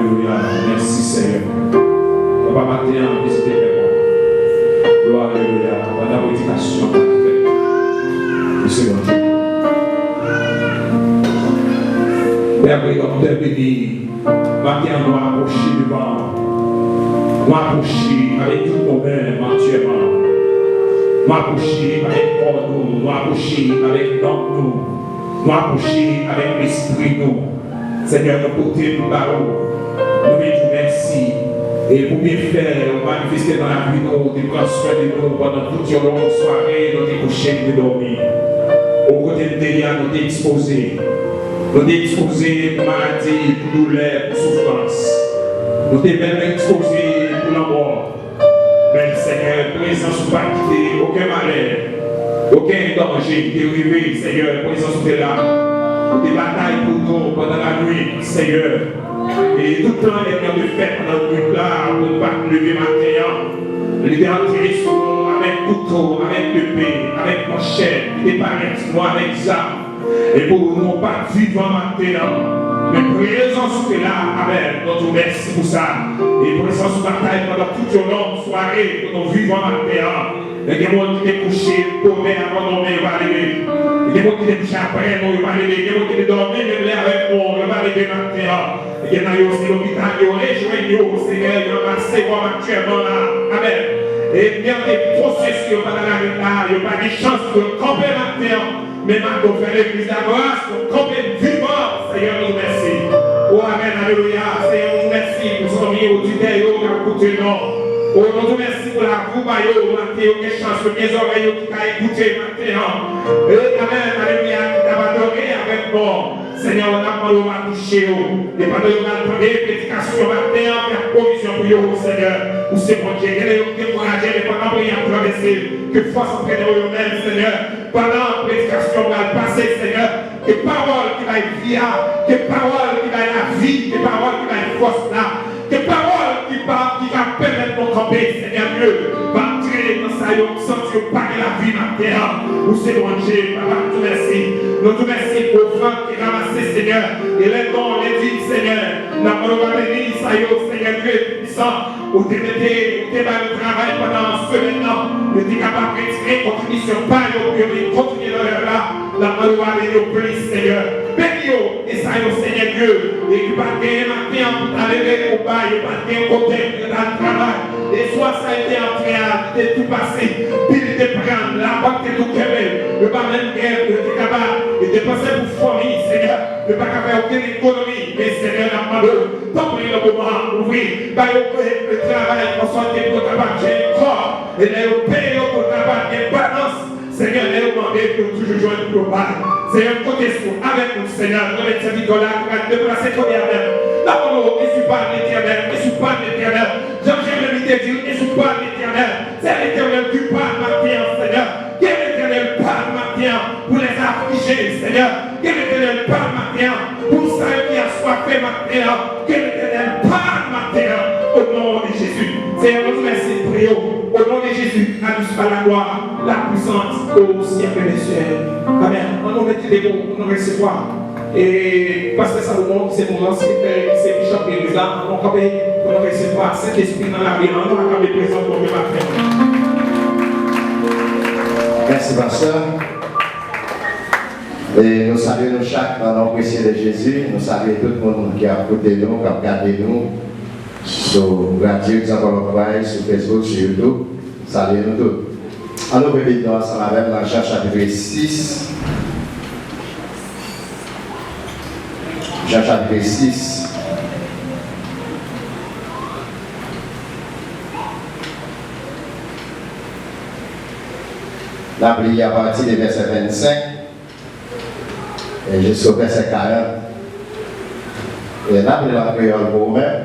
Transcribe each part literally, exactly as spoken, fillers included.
Alelouya, mèsi Senyè. Papa, maten an, vizite kè mwen. Glwa, alelouya, pandan predikasyon k ap fèt. Mèsi Bondye. Pè Redanmtè beni, maten an nou apwoche devan, nou apwoche avèk tout nou menm aktyèlman. Nou apwoche avèk kò nou, nou apwoche avèk nanm nou, nou apwoche avèk lespri nou. Senyè, nou pote nou ba ou. Nou vle di w mèsi. E pou byenfè ou manifeste nan lavi nou, ou te pran swen de nou pandan tout yon long sware nou te kouche, nou te dòmi. O kote nou te ye a, nou te ekspoze. Nou te ekspoze pou maladi, pou doulè, pou soufrans. Nou te menm ekspoze pou lanmò. Men, Senyè, prezans ou pa kite okenn malè, okenn danje ki te rive, Senyè, prezans ou te la. Ou te batay pou nou pandan lanwit, Senyè. E tout plan ènmi an te fè pandan nwit la, pou n pa t leve maten an, li te antre sou nou avèk kouto, avèk epe, avèk manchèt, li te parèt sou nou avèk zam. E pou nou pa t vivan maten an, men prezans ou te la, amèn. Nou di w mèsi pou sa. E prezans ou batay pandan tout yon long sware pou nou vivan maten an. E gen moun ki te kouche, pòmè abandone, yo pa leve. E gen moun ki te kouche aprè nou, yo pa leve. Gen moun ki te dòmi menm lè avèk nou, yo pa leve maten an. E gen nan yo, se lopital yo rejwenn yo, Senyè, yo ranmase kò aktyèlman la. Amèn. E byen ke pwosesi yo pa nan larit la, yo pa gen chans pou yo kanpe maten an. Men maten w fè legliz la gras, nou kanpe vivan, Senyè, nou di w mèsi. O, amèn, alelouya. Senyè, nou di w mèsi pou zanmi oditè yo k ap koute nou. O, nou di w mèsi pou lavi w ba yo, maten yo gen chans, yo gen zòrèy yo ki ka ekoute maten an. E, amèn, alelouya, ki t ap adore avèk nou. Senyè, n ap mande w pa touche yo. E pandan yo pral tande predikasyon maten an, fè pwovizyon pou yo, Senyè. Ou se Bondye. Gen lè yo dekouraje, men pandan priyè ap travèse, ke fòs antrene yo menm, Senyè. Pandan predikasyon pral pase, Senyè, ke pawòl ki bay vi a, ke pawòl ki bay lavi, ke pawòl ki bay fòs la, ke pawòl ki pa, ki ka pèmèt nou kanpe, Senyè Dye, pa antre nan sa yo santi yo pa gen lavi maten an. Ou se Bondye, papa, nou di w mèsi. Nou di w mèsi pou ofrann ki ranmase, Senyè, e lè don, lè dim, Senyè, n ap mande w pa beni sa yo, Senyè Dye. San, ou te mete, ou te ba yo travay pandan semèn nan, yo te kapab retire kontribisyon pa yo pou yo vin kontinye nan lèv la. N ap mande w ba yo plis, Senyè. Beni yo, e sa yo, Senyè Dye, e ki pa t genyen maten an pou ta leve pou bay, yo pa t gen kote pou yo ta al travay. E swa sa yo te antre a, li te tou pase, pi li te pran, lapòt te tou kenbe, yo pa menm gen pou yo te kapab, yo te panse pou fanmi, Senyè, yo pa ka fè okenn ekonomi, men Senyè, n ap mande w, tanpri nan moman an, ouvri, ba yo, e, e, travay, ansòt ke pou yo kapab jwenn kòb. E lè yo peye yo, pou yo kapab gen balans. Senyè, lè yo mande, pou yo toujou jwenn pou yo bay. Senyè, konte sou avèk nou, Senyè, nou met sèvitè w la ki pral deplase kounye a menm. N ap mande w, esipad Letènèl, esipad Letènèl. Jan Jeremi te di l, esipad Letènèl. Se Letènèl ki pa maten an, Senyè. Ke Letènèl pale maten an pou lèzaflije, Senyè. Ke Letènèl pale maten an pou sa yo ki aswafe maten an. Ke Letènèl pale maten an, o non de Jezi. Senyè, nou di w mèsi, nou priye w o non de Jezi, à lui soit la gloire, la puissance au siècle des siècles. Amèn. Ann nou mete debout pou nou resevwa. E pastè Salomon, ki se nou ansyen pè, ki se bishop legliz la, ann nou kanpe pou nou resevwa Sentespri nan lavi nou. Ann nou aklame prezans Bondye maten. Mèsi, pastè. E nou salye nou chak nan non presye de Jezi. Nou salye tout moun ki ap koute nou, k ap gade nou sou radyo Example of Christ, sou Facebook, sou YouTube. Salye nou tout. Ann ouvri Bib nou ansanm avè m nan Jan chapit sis. Jan chapit sis. N ap li apati de vèsè vennsenk e jis o vèsè karant. E n ap li l an kreyòl pou ou menm.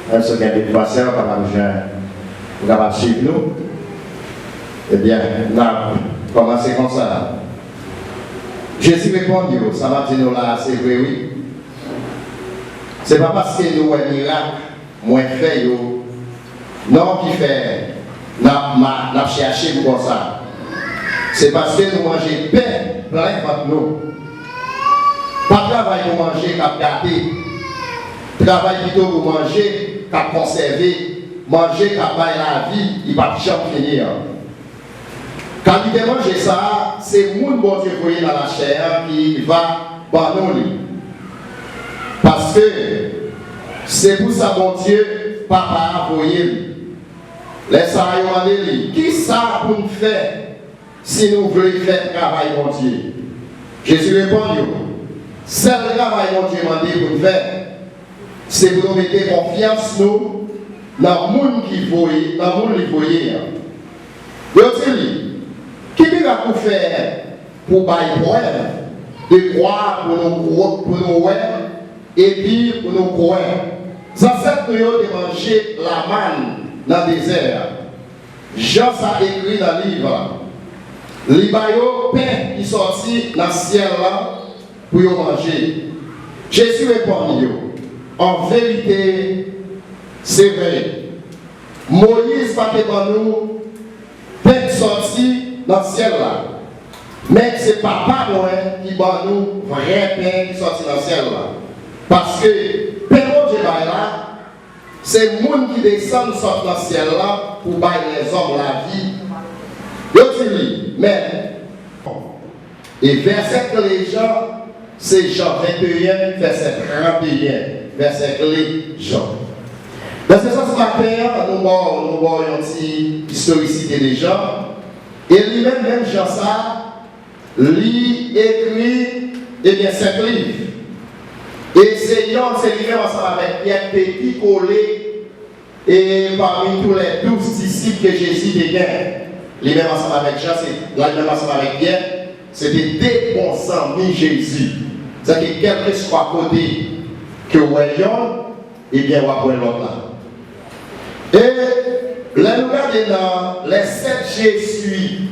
Menm si w gen Bib fransè, ou kapab jwenn, ou kapab swiv nou. Ebyen, n ap kòmanse konsa. Jezi reponn yo, sa m ap di nou la a, se vre wi. Se pa paske nou wè mirak mwen fè yo non ki fè n ap ma-, n ap chèche m konsa. Se paske nou manje pen plen vant nou. Pa travay pou manje k ap gate. Travay pito pou manje k ap konsève, manje k ap bay lavi, li p ap janm fini an. Kalite manje sa a, se moun Bondye voye nan lachè a ki va ban nou li. Paske se pou sa Bondye, Papa a, voye li. Lè sa a, yo mande li, "Ki sa pou n fè si nou vle fè travay Bondye?" Jezi reponn yo, "Sèl travay Bondye mande pou n fè, se pou nou mete konfyans nou nan moun ki voye, nan moun li voye an." Yo di li, "Ki mirak ou fè pou bay prèv de kwa pou nou, kwo- pou nou wè epi pou nou kwè? Zansèt nou yo te manje lamann nan dezè a. Jan sa ekri nan liv la, li ba yo pen ki sòti nan syèl la pou yo manje." Jezi reponn yo, "An verite, se vre, Moyiz pa te ban nou pen k sòti nan syèl la, men se Papa mwen ki ban nou vrè pen ki sòti nan syèl la. Paske pen Bondye bay la, se moun ki desann sot nan syèl la pou bay lèzòm lavi." Yo di li, "Men, e vèsè kle Jan, se Jan venteyen, vèsè tranteyen, vèsè kle Jan." Nan se sans maten an, nou ba w, nou ba w yon ti istorisite de Jan. E li menm, menm Jan sa, li ekri, ebyen, senk liv. E se yon, se li menm ansanm avèk Pyè k te pi kole e pami tou lè douz disip ke Jezi te gen, li menm ansanm avèk Jan, se, li menm ansanm avèk Pyè, se te de bon zanmi Jezi. Sèke kèlkeswa kote ke w wè yonn, ebyen, w ap wè lòt la. E lè nou gade nan les sept je suis,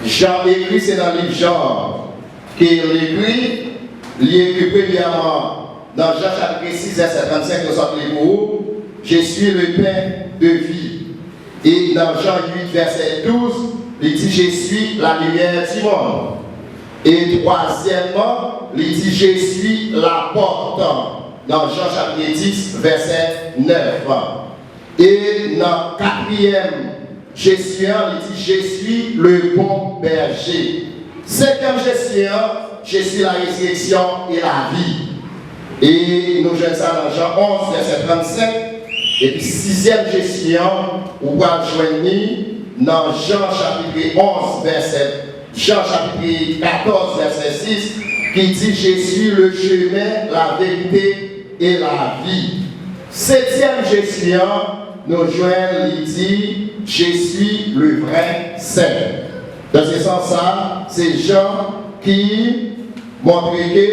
Jan ekri, se nan liv Jan an ke l ekri, li ekri premyèman nan Jan chapit sis, vèsè trannsenk, nou sot li pou ou, "Je suis le pain de vie." E nan Jan uit, vèsè douz, li di, "Je suis la lumière du monde." E twazyèmman, li di, "Je suis la porte." Nan Jan chapit dis, vèsè nèf. E nan katriyèm je suis an, li di, "Je suis le bon berger." Senkyèm je suis an, "Je suis la résurrection et la vie." E nou jwenn sa nan Jan onz, vèsè trannsenk. Epi sizyèm je suis an, ou pral jwenn li nan Jan chapit onz, vèsè, Jan chapit katòz, vèsè sis, ki di, "Je suis le chemin, la vérité et la vie." Setyèm je suis an, nou jwenn li di, "Je suis le vrai cep." Nan se sans sa, se Jan ki montre ke,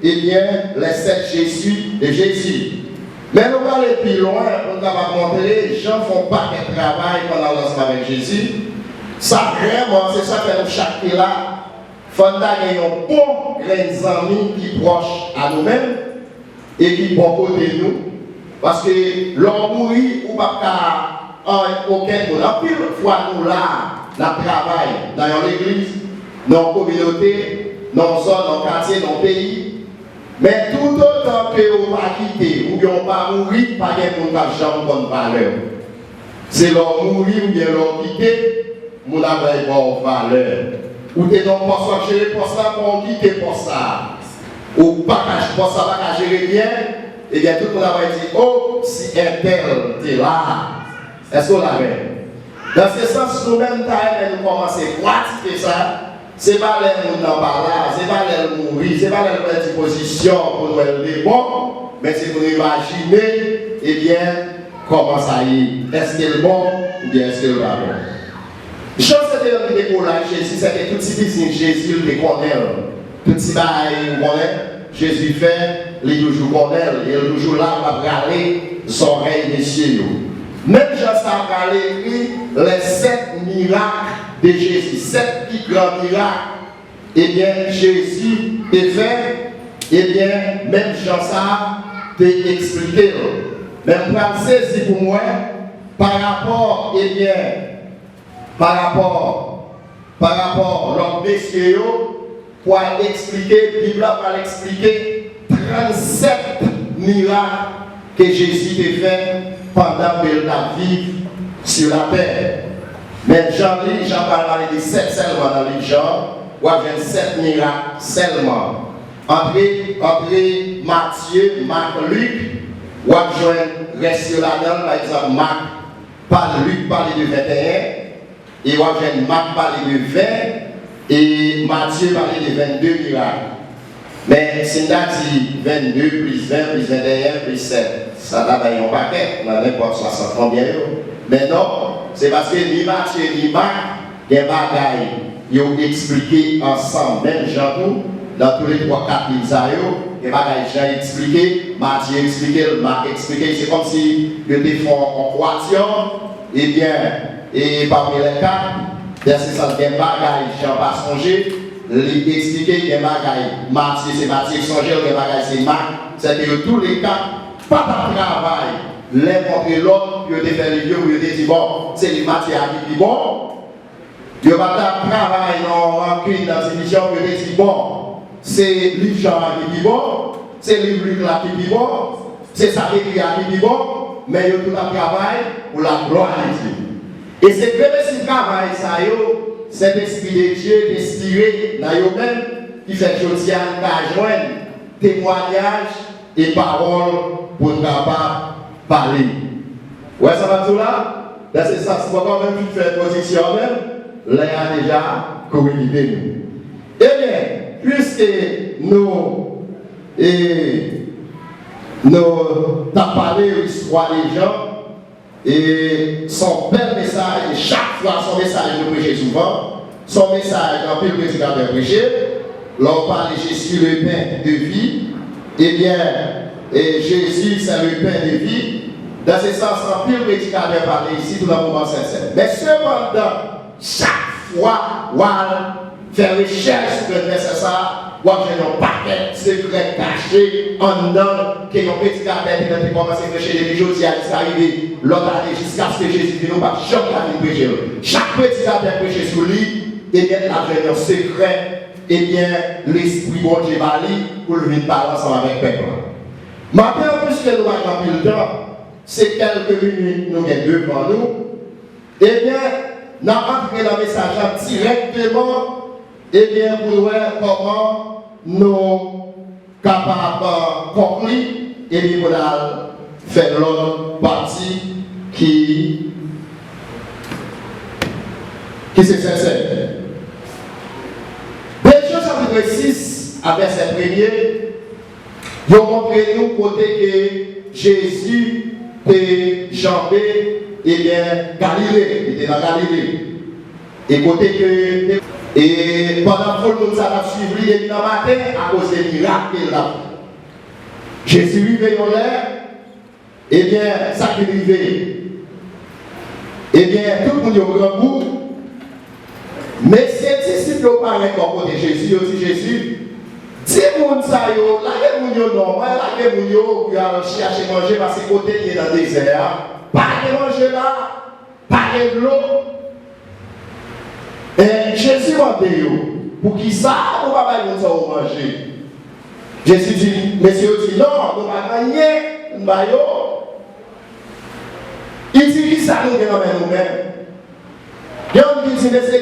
ebyen, les sept je suis de Jésus. Men nou prale pi lwen pou n kapab montre Jan fè yon pakèt travay pandan l ansanm avèk Jezi. Sa vrèman, se sa k fè nou chak ki la, fò n ta gen yon bon grenn zanmi ki pwòch a nou menm e ki bò kote nou. Paske lè w mouri, ou p ap ka anyen okenn moun. Anpil fwa nou la, n ap travay nan yon legliz, nan yon kominote, nan yon zòn, nan yon katye, nan yon peyi. Men toutotan ke w pa kite, oubyen w pa mouri, pa gen moun k ap janm konn valè w. Se lè w mouri oubyen lè w kite, moun ap bay ba w valè. Ou te nan pòs, w ap jere pòs la, kon w kite pòs sa a, ou pa ka, pòs la pa ka jere byen, ebyen, tout moun ap di, "O, si entèl te la." Èske w la menm? Nan se sans, nou menm, ta renmen nou kòmanse pratike sa. Se pa lè moun nan pa la, se pa lè l mouri, se pa lè l pèdi pozisyon pou n wè l te bon, men se pou n imajine, ebyen, kòman sa ye? Èske l bon oubyen èske l pa bon? Jan se te yon ki te kole ak Jezi, sèke tout ti biznis Jezi, l te konnen l. Tout ti bagay, ou konnen, Jezi fè, li toujou konnen l, e l toujou la, l ap rale zòrèy mesye yo. Menm jan sa pral ekri, les sept miracles de Jésus, sèt pi gran mirak, ebyen, Jezi te fè, ebyen, menm jan sa te eksplike l. Men m pral sezi pou m wè, pa rapò, ebyen, pa rapò, pa rapò lòt mesye yo, pral eksplike, Bib la pral eksplike trannsèt mirak ke Jezi te fè pandan ke l t ap viv sou latè. Men Jan li, Jan pa pale de sèt sèlman nan liv Jan, w ap jwenn sèt mirak sèlman. Antre, antre Matye, Mak, Lik, w ap jwenn rès yo ladan l, pa egzanp, Mak, pa, Lik pale de venteyen, e w ap jwenn Mak pale de ven, e Matye pale de vennde mirak. Men, si n ta di vennde plis ven plis venteyen plis sèt, sa ta bay yon pakèt, nan nenpòt swasant konbyen yo. Men non, se paske ni Matye ni Mak gen bagay yo eksplike ansanm, menm jan tou, nan toulètwa kat liv sa yo, gen bagay Jan eksplike, Matye eksplike l, Mak eksplike l, se kòmsi yo te fè yon ekwasyon, ebyen, e pami lè kat, vèsè sèt, gen bagay Jan pa sonje, li eksplike, gen bagay Matye, se Matye k sonje l, gen bagay se Mak, sèke yo toulèkat pa t ap travay len kontre lòt, pou yo te fè liv yo, pou yo te di, bon, se liv Matye a ki pi bon, yo pa t ap travay nan rankin, nan divizyon, pou yo te di, bon, se liv Jan an ki pi bon, se liv Lik la ki pi bon, se sa k ekri a ki pi bon, men yo tout ap travay pou laglwa de Dye. E se grenn ti travay sa yo, Sentespri de Dye enspire nan yo menm, ki fè jodi a n ka jwenn temwayaj e pawòl pou n kapab pale. Ou wè sa m ap di w la? Nan se sans, mwen pa menm fin fè entwodiksyon an menm, lè a deja kouri kite nou. Ebyen, piske nou, e, nou t ap pale istwa de Jan, e se yon bèl mesaj, e chak fwa se yon mesaj nou preche souvan, se yon mesaj anpil predikatè preche. Lè w pale Jezi le pen de vi, ebyen, e Jezi se le pen de vi. Nan se sans, anpil predikatè pale isit nan moman Sentsèn. Men sepandan, chak fwa w al fè rechèch sou vèsè sa a, w ap jwenn yon pakèt sekrè kache anndan l ke yon predikatè te mèt te kòmanse preche depi jodi a jiska rive lòt ane, jiskaske Jezi vini, ou p ap janm ka fin preche l. Chak predikatè preche sou li, ebyen, l ap jwenn yon sekrè, ebyen, Lespri Bondye ba li pou l vin pale ansanm avèk pèp la. Maten an, piske nou pa gen anpil tan, se kèlke minit nou gen devan nou, ebyen, n ap antre nan mesaj la dirèkteman, ebyen, pou n wè kòman nou kapab, e, konkli, epi pou n al fè lòt pati ki, ki se Sentsèn. De Jan chapit sis a vèsè premye, yo montre nou kote ke Jezi te janbe, ebyen, Galile. Li te nan Galile. E kote ke, e pandan foul moun sa t ap swiv li depi nan maten akoz de mirak ke l t ap fè. Jezi rive yon lè, ebyen, sa ki rive? Ebyen, tout moun yo grangou. Mesye disip yo parèt bò kote Jezi, yo di Jezi, di moun sa yo, lage moun yo non, mwen lage moun yo pou y al chache manje, paske kote n ye nan dezè a, pa gen manje la, pa gen dlo. E Jezi mande yo, poukisa nou pa bay moun sa yo manje? Jezi di, mesye yo di, non, nou pa gen anyen pou n ba yo. Li di, kisa nou gen nan men nou menm? Gen youn ki di, men se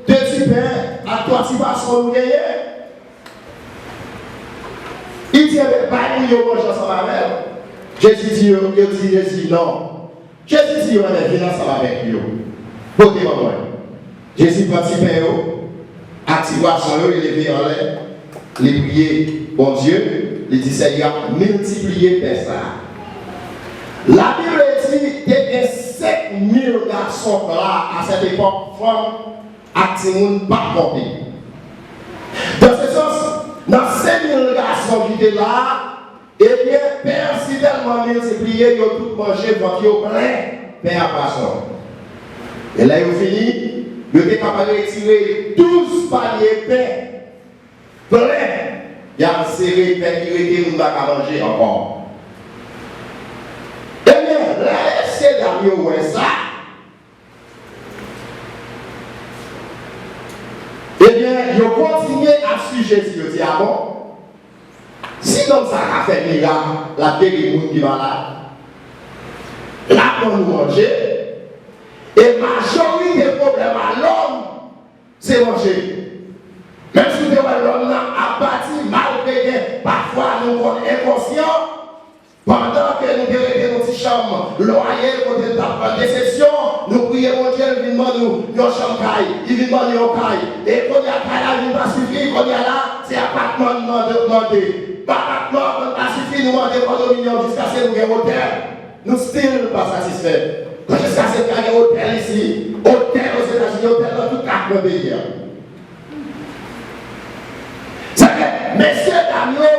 de ti pen ak twa ti pwason nou genyen. Li di, enben, bay moun yo manje ansanm avè l. Jezi di yo, yo di Jezi, non. Jezi di yo, enben, vin ansanm avèk yo. Pote ban mwen. Jezi pran ti pen yo ak ti pwason yo, li leve anlè, li priye Bondye, li di, Seyè, miltipliye pen sa a. Labib di, te gen senk mil gason la, a sèt epòk, fanm ak timoun pa t konte. Dans ce sens, nan senk mil gason ki te la a, ebyen, pen an sitèlman miltipliye, yo tout manje, vant yo plen, pen ak pwason. E lè yo fini, yo te kapab retire douz palye pen plen, y ap sere pen ki rete, moun pa ka manje ankò. Ebyen, lè mesye dam yo wè sa, ebyen, yo kontinye ap sijezi, yo di, a bon? Si Nonm sa ka fè mirak, l ap geri moun ki malad. L ap ban nou manje. E majorite pwoblèm a lòm, se manje. Menm si w te wè lòm nan ap pati, malgre gen pafwa nou konn enkonsyan, pandan ke nou te rete nan ti chanm lwaye kote n t ap pran desepsyon, nou priye Bondye, l vin ban nou yon chanm kay, li vin ban nou yon kay. E kounye a, kay la vin pa sifi, kounye a la, se apatman n mande, mande. Apatman an pa sifi, nou mande kondominyòm jiskaske nou gen otèl. Nou still pa satisfè. Jiskaske n ka gen otèl isi, otèl Ozetazini, otèl nan tout kat kwen peyi a. Sa fè, mesye dam yo,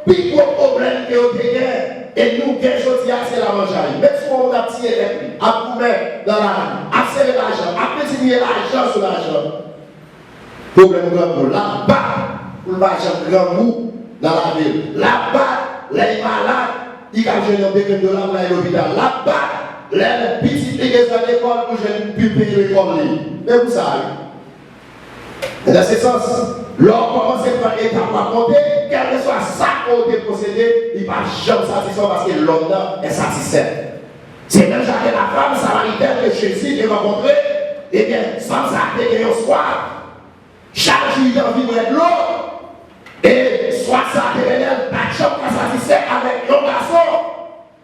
pi gwo pwoblèm ke yo te gen, e nou gen jodi a, se lamanjay. Menm si yon moun ap tiye tèt li, ap goumen nan lari, ap sere lajan, ap miltipliye lajan sou lajan. Pwoblèm grangou, l ap bat pou l pa janm grangou nan lavi l. L ap bat lè l malad, li ka jwenn yon de grenn dola pou l al lopital. L ap bat lè pitit li bezwen lekòl pou jwenn, pou peye lekòl li. Men pou sa, wi. E nan se sans, lè w kòmanse pran etap w ap monte, kèlkeswa sa ke w te posede, li p ap janm satisfè w paske lòm nan ensatisfè. Se menm jan ke lafanm samaritèn ke Jezi te rankontre, ebyen, fanm sa a te gen yon swaf. Chak jou li te anvi bwè dlo, e swaf sa a te mennen l pa t janm ka satisfè avèk yon gason.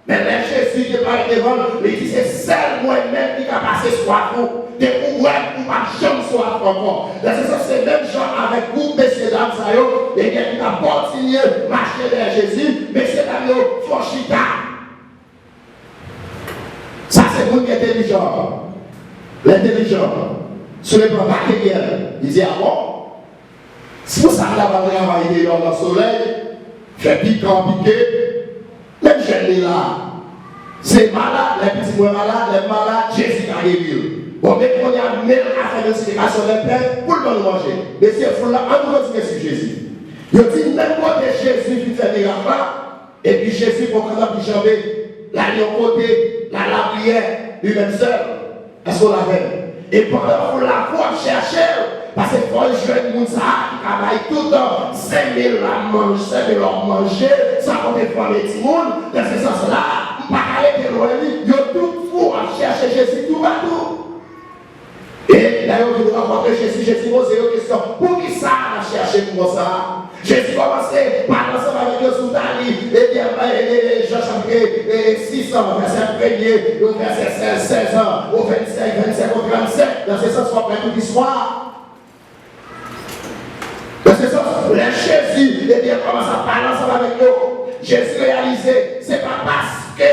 Men lè Jezi te parèt devan l, li di, "Se sèl mwen menm ki ka pase swaf ou. Depi w bwè, ou p ap janm swaf ankò." Nan se sans, se menm jan avèk gwoup mesye dam sa yo, ebyen, ki t ap kontinye mache dèyè Jezi, mesye dam yo fè w chita. Sa se moun ki entelijan. L entelijan. Sou le plan materyèl, li di, "A bon? Se pou sa m ta pral travay deyò nan solèy, fè pikan pike, menm jèn li la. Se malad, lè pitit mwen malad, lè m malad, Jezi ka geri l. Bon, men kounye a, men l ka fè miltiplikasyon lè pen pou l ban nou manje." Mesye foul la, ann nou kontinye swiv Jezi. Yo di, menm kote Jezi fin fè mirak la, epi Jezi pran kanpe, l janbe, l al yon kote, l al lapriyè, li menm sèl. Èske w la avè m? E pandan foul la ap chèche l, paske fò l jwenn moun sa a ki ka bay tout senk mil la manje, senk mil òm manje, san konte fanm e timoun, nan se sans la, m pa ka rete lwen li, yo tout fou ap chèche Jezi toupatou. E lè yo vin rankontre Jezi, Jezi poze yo kesyon, "Poukisa n ap chèche m konsa?" Jezi kòmanse pale ansanm avèk yo sou tali, ebyen, e, e, e, Jan chapit, e, e, sis, vèsè premye, ou vèsè sèz, sèz, ou vennsenk, vennsenk, ou trannsenk, nan se sans w ap wè tout istwa a. Nan se sans, lè Jezi, ebyen, kòmanse ap pale ansanm avèk yo, Jezi reyalize, se pa paske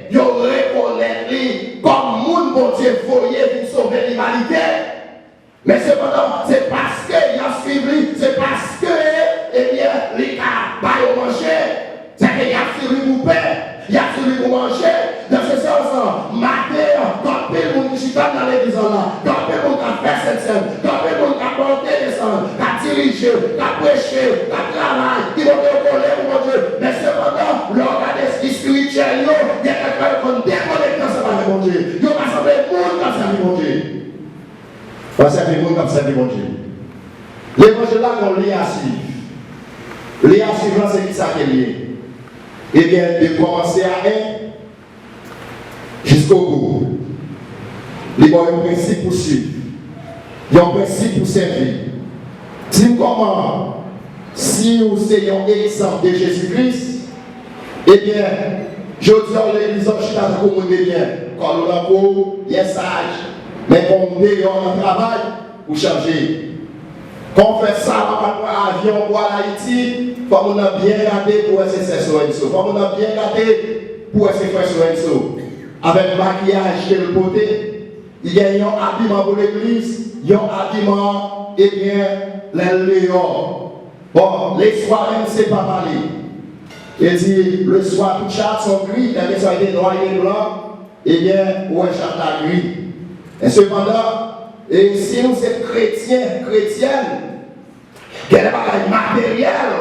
yo rekonèt li kòm moun Bondye voye vin sove limanite, men sepandan, se paske y ap swiv li, se paske, ebyen, li ka ba yo manje. Sèke y ap swiv li pou pen, y ap swiv li pou manje. Nan se sans, maten an, gen anpil moun ki chita nan legliz an la, gen anpil moun k ap fè sentsèn, gen anpil moun k ap monte desann, k ap dirije, k ap preche, k ap travay, ki monte yo kole pou Bondye. Men sepandan, lè w gade espirityèl yo, gen kèk lè yo konn dekonekte ansanm avèk Bondye. Yo pa sanble moun k ap sèvi Bondye. Yo sèvi moun k ap sèvi Bondye. Levanjil la gen yon liy a swiv. Liy a swiv lan se kisa ke l ye? Ebyen, de kòmanse a en jiskobou. Li ba w yon prensip pou swiv, yon prensip pou sèvi. Di m kòman, si w se yon egzanp de Jezi Kris, ebyen, jodi a w legliz an chita tankou moun de byen, kòl ou nan kou, yè saj, men kon w deyò nan travay, ou chanje. Kon w fè sa, w ap al pran avyon pou al Ayiti, fò moun nan byen gade pou wè se sè Sorenso, fò moun nan byen gade pou wè se frè Sorenso. Avèk makiyaj ke l pote, li gen yon abiman pou legliz, yon abiman, ebyen, lè l deyò. Bon, leswa menm se pa pale. Li di, leswa tout chat son gri, kèlkeswa li te nwa, li te blan, ebyen, ou wè chat la gri. Men sepandan, e si nou se kretyen, kretyèn, gen de bagay materyèl,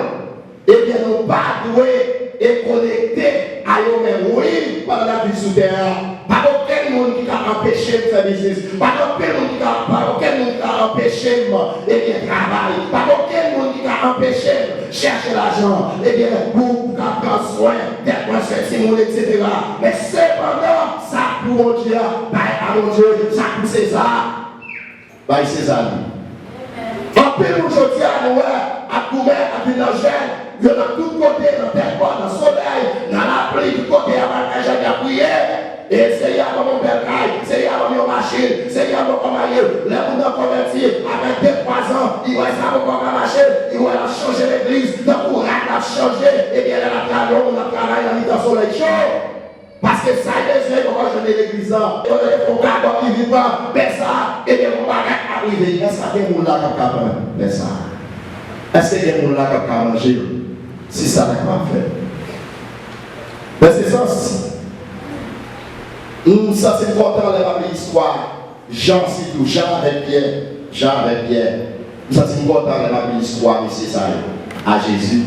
ebyen, nou pa dwe e konekte a yo menm. Wi, pandan n ap viv sou tè a, pa gen okenn moun ki ka anpeche m fè biznis. Pa gen okenn moun ki ka, pa gen okenn moun ki ka anpeche m, ebyen, travay. Pa gen okenn moun ki ka anpeche m chèche lajan, ebyen, pou, pou ka pran swen tèt mwen, swen timoun, etsetera. Men sepandan, sa k pou Bondye a, bay a Bondye, sa k pou Seza, bay Seza li. Anpil moun jodi a, nou wè, ap goumen, ap vin nan jèn, yo nan tout kote, nan tèt mòn, nan solèy, nan lapli, tout kote, y ap al nan jèn, y ap priye. E Seyè a ban m yon bèl kay, Seyè a ban m yon machin, Seyè a ban m yon kòb marye. Lè moun nan konvèti, apre de, twa zan, li wè sa poko ka mache, li wè l ap chanje legliz, tankou rad l ap chanje, ebyen lè l ap travay, yon moun ap travay nan mitan solèy cho. Paske sa l bezwen, li poko jwenn nan legliz lan. Yo rele fon kagòt ki vin pran, men sa, ebyen yon bagay ap rive. Èske gen moun la k ap ka pran men sa? Èske gen moun la k ap ka manje l? Si sa ta kapab fèt. Mèsi sans. M santi m kontan lè m ap li istwa Jan sitou, Jan avèk Pyè, Jan avèk Pyè. M santi m kontan lè m ap li istwa mesye sa yo a Jezi.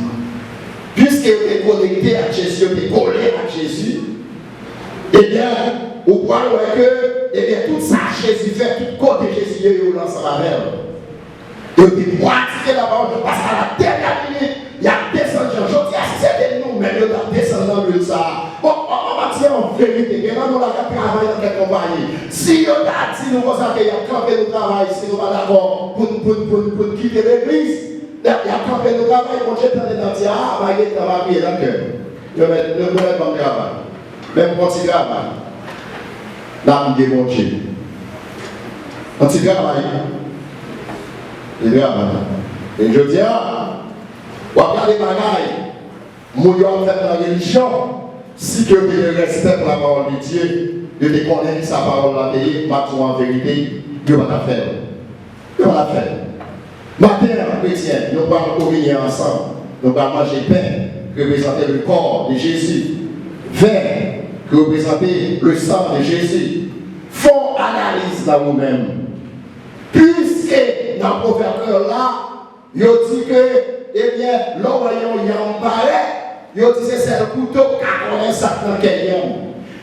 Piske yo te konekte ak Jezi, yo te kole ak Jezi, ebyen, ou pral wè ke, ebyen, tout sa Jezi fè, tout kote Jezi ye, yo ansanm avè l. Yo te pratike lapawòl, paske a la dènyè minit, y ap desann jan. Jodi a, si se te nou menm, yo t ap desann nan lwil sa a. Bon, bon, bon, m ap di an verite, gen nan nou la k ap travay nan kèk konpayi. Si yo ta di nou konsa ke y ap kanpe nou travay, si nou pa dakò pou n, pou n, pou n, pou n kite legliz, y ap, y ap kanpe nou travay, Bondye tande n ap di, a, pa gen tan, pa priye nan kè. Yo mèt, yo, yo mèt ban m travay. Men m pran ti travay. N ap priye Bondye. Yon ti travay. Ti travay. E jodi a, w ap gade bagay moun yo ap fè nan relijyon, si ke yo te gen respè pou lapawòl de Dye, yo te konnen kisa pawòl la te ye, m ap di w an verite, yo pa t ap fè l. Yo pa t ap fè l. Maten an, kretyen, nou pral kominye ansanm. Nou pral manje pen ki reprezante le corps de Jésus, vin ki reprezante le sang de Jésus. Fè yon analiz nan ou menm. Piske nan pwovèb kreyòl la, yo di ke, ebyen, lè w wè yon yanm parèt, yo di se sèl kouto k ka konnen sa k nan kè yanm.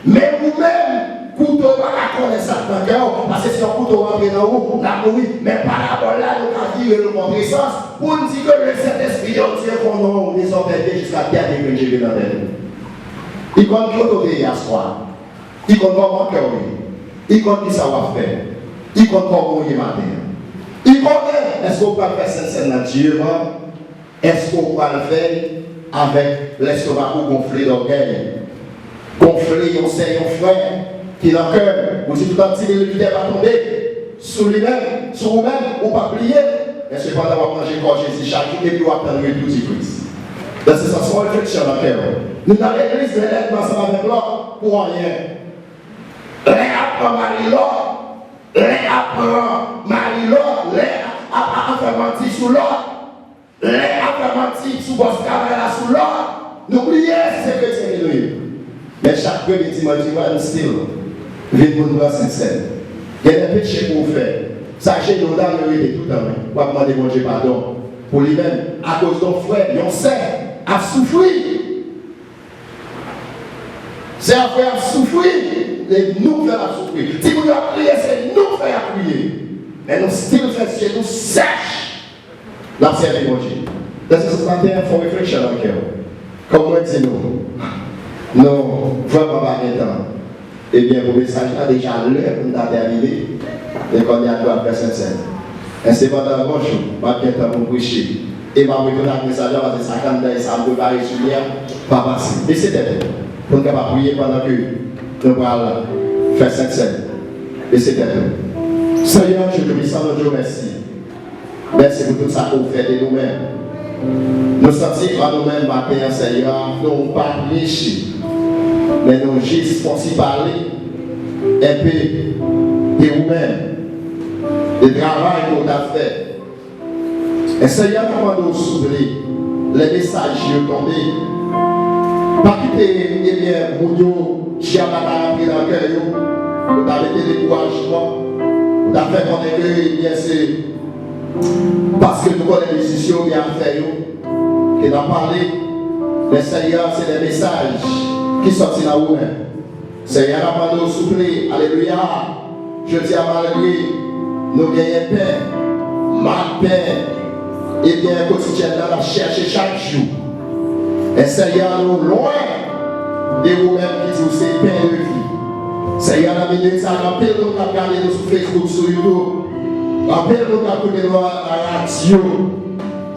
Men ou menm, kouto pa ka konnen sa k nan kè w, paske si yon kouto rantre nan ou, l ap mouri. Men parabòl la, nou ka vire l kontresans pou n di ke le Sentespri de Dye konnen w dezòtèl pye jiska dènye grenn cheve nan tèt ou. Li konn kote w te ye aswè a. Li konn kòman kè w ye. Li konn kisa w ap fè. Li konn kòman w ye maten an. Li konnen èske w pral fè Sentsèn nan dyeman. Èske w pral fè l avèk lestomak ou gonfle dògèy, gonfle yon sè, yon frè ki nan kè w? Ou di tout an ti minit, lè a tonbe sou li menm, sou ou menm, ou p ap bliye. Men sepandan, w ap manje kò Jezi chak jou epi w ap tann retou di Kris. Nan se sans, fè yon refleksyon nan kè w. Nou nan legliz, men lè nou ansanm avèk lòt pou anyen. Lè ap pran mari lòt, lè ap pran mari lòt, lè ap, ap, ap fè manti sou lòt. Lè ap fè manti sou bòs travay la, sou lòt, nou bliye si se kretyen ke nou ye. Men chak premye dimanch di mwa, nou still vin pou n pran Sentsèn. Gen de peche pou w fè. Sa jenou w ta dwe rete toutan, wi. W ap mande Bondye padon pou li menm. Akoz de yon frè, yon sè ap soufri. Sè a, frè ap soufri, e nou k fè l ap soufri. Timoun yo ap kriye, se nou k fè y ap kriye. Men nou still fè je nou sèch. N ap sèvi Bondye. Nan se sans, maten an, fè yon refleksyon nan kè w. Kòm mwen di nou, nou vrèman pa gen tan. Ebyen, pou mesaj la, deja lè pou n ta tèmine. E kounye a, nou al fè Sentsèn. Men sepandan, yon jou, m ap gen tan pou m preche. E m ap retounen ak mesaj la, paske sa kanntay sa m prepare sou li a pa pase. Bese tèt ou, pou n kapab priye pandan ke nou pral fè Sentsèn. Bese tèt ou. Senyè, Dye Toupisan, nou di w mèsi. Mèsi pou tout sa ke w fè de nou menm. Nou santi an nou menm maten an, Senyè, nou pa preche, men nou jis fon ti pale enpe de ou menm, de travay ke w t ap fè. E Senyè, nou mande w souple, lè mesaj yo tonbe, pa kite, ebyen, moun yo, dyab la ta rantre nan kè yo, pou ta mete dekourajman, pou ta fè konnen ke, ebyen, se paske nou konnen biznis yo oubyen afè yo ke n ap pale, men Senyè, se de mesaj ki sòti nan ou menm. Senyè, n ap mande w souple, alelouya, jodi a, malgre nou genyen pen, mal pen, Ebyen, kotidyèn nan, n ap chèche chak jou. Men Senyè, nou lwen de ou menm ki di w se pen de vi. Senyè, nan minit sa, gen anpil moun k ap gade nou sou Facebook, sou YouTube. Anpil moun k ap koute nou nan radyo.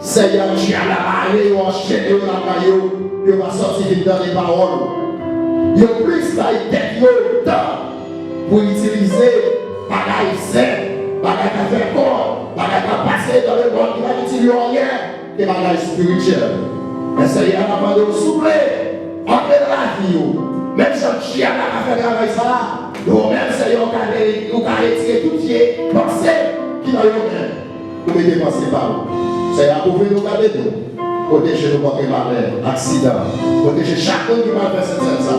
Senyè, dyab la mare yo, anchene yo lakay yo, pou yo pa sòti vin tande pawòl ou. Yo plis bay tèt yo tan pou itilize bagay zen, bagay k ap fè kò, bagay k ap pase nan lemonn ki pa itil yo anyen, ke bagay espirityèl. Men Senyè, n ap mande w souple, antre nan lavi yo. Menm jan dyab la ka fè travay sa a, nou menm, Senyè, ou ka re-, ou ka retire tout vye panse ki nan yo menm. Ou mete panse pa ou. Senyè, kouvri nou, gade nou. Pwoteje nou kont malè, aksidan. Pwoteje chak moun ki pral fè Sentsèn sa.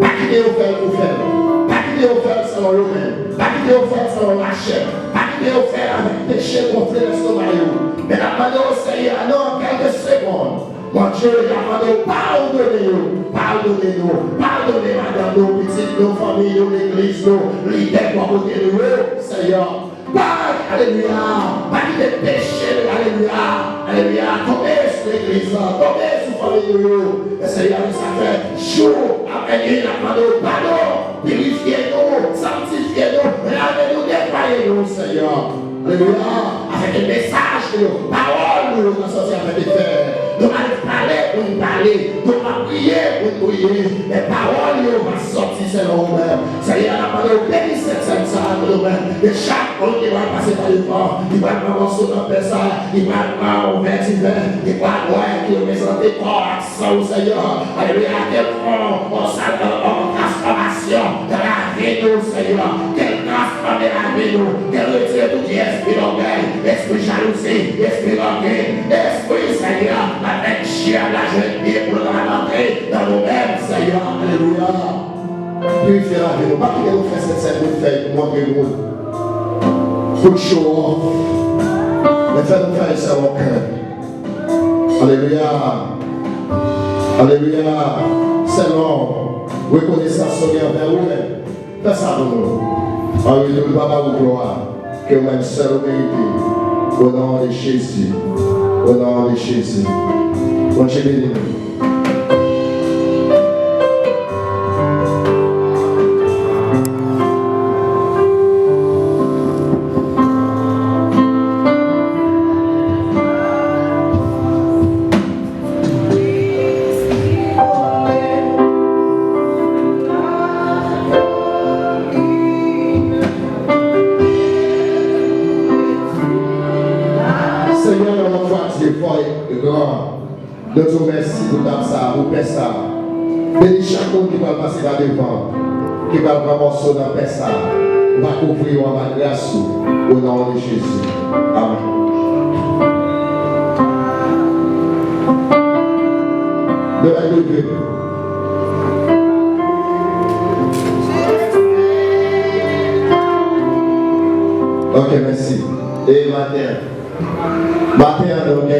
Pa kite yo fè l pou fè l. Pa kite yo fè l selon yo menm. Pa kite yo fè l selon lachè. Pa kite yo fè l avèk peche gonfle lèstomak yo. Men n ap mande w, Senyè, nan kèlke segonn, Bondye, n ap mande w padone yo, padone nou, padone madanm nou, pitit nou, fanmi nou, legliz nou, lidè bò kote nou yo, Senyè. Pa, alelouya, pa kite peche, alelouya, alelouya, tonbe sou legliz la, tonbe sou fanmi nou yo. Men Senyè, nou sa fè jou apre nwi, n ap mande w padon, pirifye nou, sanktifye nou, lave nou, netwaye nou, Senyè. Alelouya. Afin ke mesaj nou yo, pawòl nou yo ka sòti avèk efè. Nou pa pale pou n pale, nou pa priye pou n priye, men pawòl yo va sòti selon ou menm. Senyè, n ap mande w beni Sentsèn sa a pou nou menm. E chak moun ki pral pase pa devan, ki pral pran mòso nan pen sa a, ki pral pran yon vè diven, ki pral bwè, ki reprezante kò ak san ou, Senyè. Alelouya, ke l pran yon, yon, yon transfòmasyon nan lavi nou, Senyè. Ke l transfòme lavi nou, ke l retire tout vye espri lògèy, espri jalouzi, espri rankin, espri, Senyè, k ap fè dyab la jwenn pye pou l kapab antre nan nou menm, Senyè. Alelouya. Pirifye lavi nou. Pa kite nou fè Sentsèn pou n fè montre moun. Pou n show off. Men fè nou fè l selon kè. Alelouya. Alelouya. Selon rekonesans nou gen anvè ou menm. Fè sa pou nou. An retou, nou va ba ou glwa. Ke ou menm sèl ou merite. O non de Jezi. O non de Jezi. Bondye beni nou. Senyè, yon lòt fwa, Dye fò e gran, nou di w mèsi pou tab sa a, pou pen sa a. Beni chak moun ki pral pase pa devan, ki pral pran mòso nan pen sa a. Ou va kouvri yo anba gras ou, o non de Jezi. Amèn. Leve, leve. Ok, mèsi. E maten an, maten an, nou gen